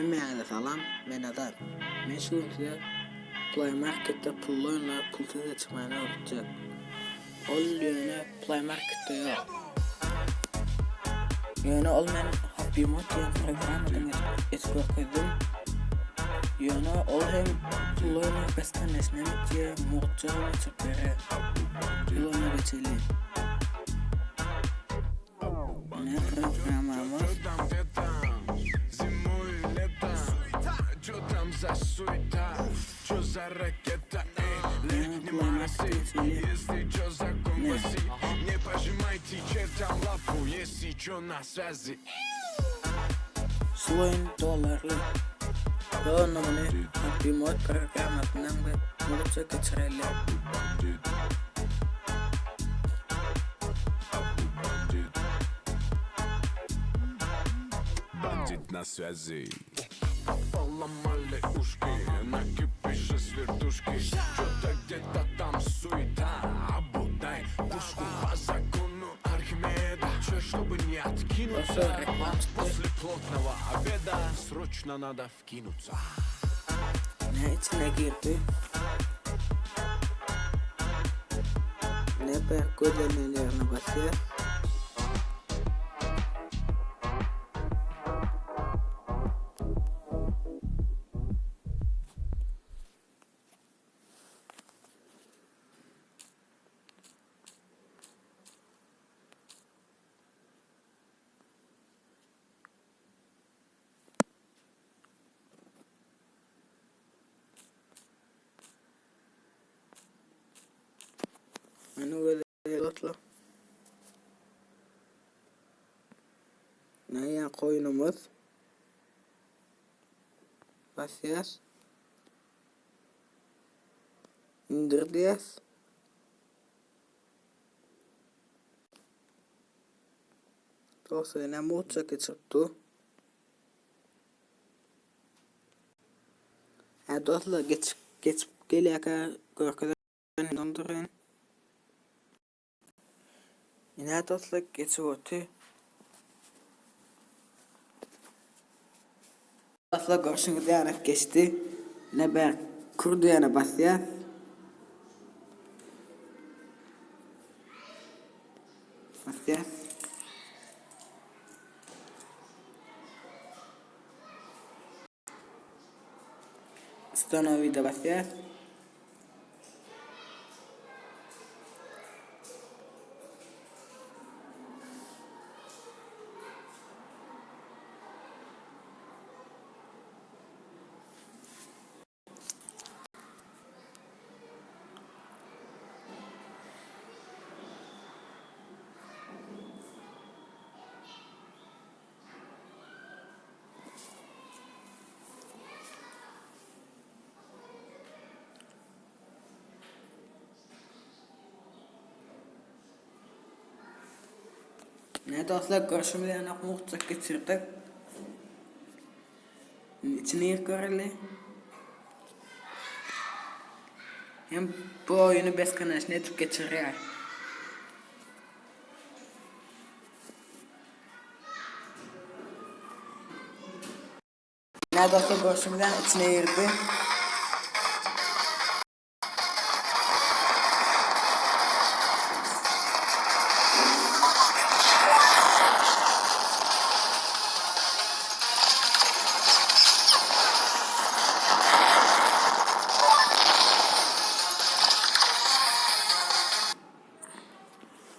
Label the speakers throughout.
Speaker 1: Hemmäňize salam, men Azat. Men şu gün size Play Marketde pully oýunlary pulsuz geçirmäni öwretjek. Ol ýöne Play Marketde ýok. Ýöne ol men Happy Mod diýen programmadan edip görkezdim. Ýöne ol hem pully oýunlary beskonneçny hem etýär, mugtja hem geçirip berýär. Biz oýuna geçeli. Ne programmamyz? Şu oýun dollarly. Onda muny Happy Mod programmasyndan we mugtja geçireli.
Speaker 2: Bandit na swäzi Polomali uşki Na kipişe s wertuşki Ço-to gde-to tam sueta Obuday puşku Po zakonu Arhimeda Ço ştoby ne otkinuться
Speaker 1: Dostlar reklam çykdy.
Speaker 2: Posle plotnogo obeda Sroçno nado wkinuться
Speaker 1: Ne içine girdi? Ne berk gözlenen ýerine basýar. Meni gözleýär dostlar. Näýä koýunymyz. Basýas. Indir diýäs. Dostlar ine mugtja geçirip dur. Hä dostlar geçip geçip gelýärkä görkezen donduryn. Ine dostlar geçip oty. Dostlar görşüňiz ýaly geçdi. Ine bär kur diýene basýas. Basýas. Ustanovide basýas. Ne dostlar görşümiz ýaly mugtjak geçirdik. Içini girip göreli. Hem bu oýuny beskoneçny edip geçirýär. Ne dostlar görşümiz ýaly içine girdi.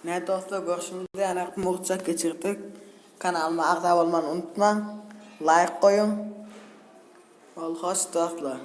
Speaker 1: Ne dostlar görşümiz ýaly mugtjak geçirdik. Kanalyma agza bolmany unutmaň. Laýk goýuň. Bol hoş dostlar.